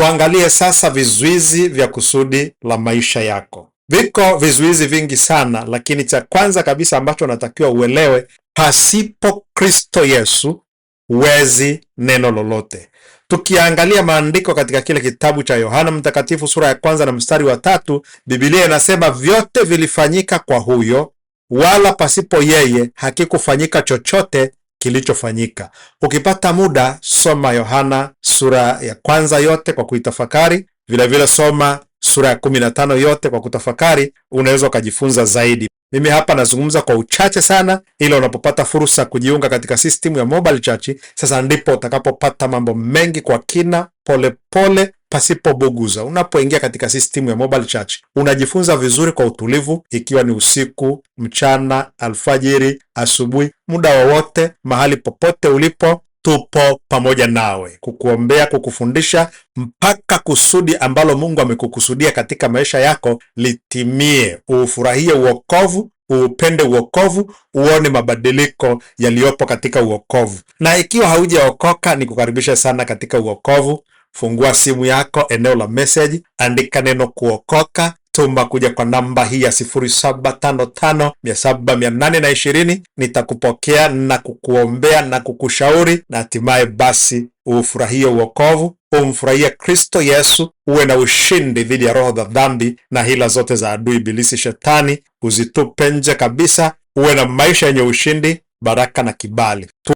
Tuangalie sasa vizuizi vya kusudi la maisha yako. Viko vizuizi vingi sana, lakini cha kwanza kabisa ambacho unatakiwa uelewe, pasipo Kristo Yesu huwezi neno lolote. Tukiangalia maandiko katika kile kitabu cha Yohana Mtakatifu sura ya kwanza na mstari wa 3, Biblia inasema vyote vilifanyika kwa huyo, wala pasipo yeye hakikufanyika chochote kilichofanyika. Ukipata muda, soma Yohana sura ya kwanza yote kwa kuitafakari, vilevile soma sura ya 15 yote kwa kutafakari, unaweza ukajifunza zaidi. Mimi hapa nazungumza kwa uchache sana, ila unapopata fursa kujiunga katika system ya Mobile Church, sasa ndipo utakapopata mambo mengi kwa kina, polepole, pasipo buguza. Unapoingia katika system ya Mobile Church unajifunza vizuri kwa utulivu, ikiwa ni usiku, mchana, alfajiri, asubuhi, muda wowote, mahali popote ulipo, tupo pamoja nawe kukuombea, kukufundisha mpaka kusudi ambalo Mungu amekukusudia katika maisha yako litimie. Uufurahie uokovu, uupende uokovu, uone mabadiliko yaliyopo katika uokovu. Na ikiwa haujaokoka, nikukaribisha sana katika uokovu. Fungua simu yako, eneo la message, andika neno kuokoka, tuma kuja kwa namba hii ya 0755 700 820. Nitakupokea na kukuombea na kukushauri, na hatimaye basi uufurahie uokovu, umfurahie Kristo Yesu, uwe na ushindi dhidi ya roho za dhambi na hila zote za adui Ibilisi Shetani, uzitupe nje kabisa, uwe na maisha yenye ushindi, baraka na kibali.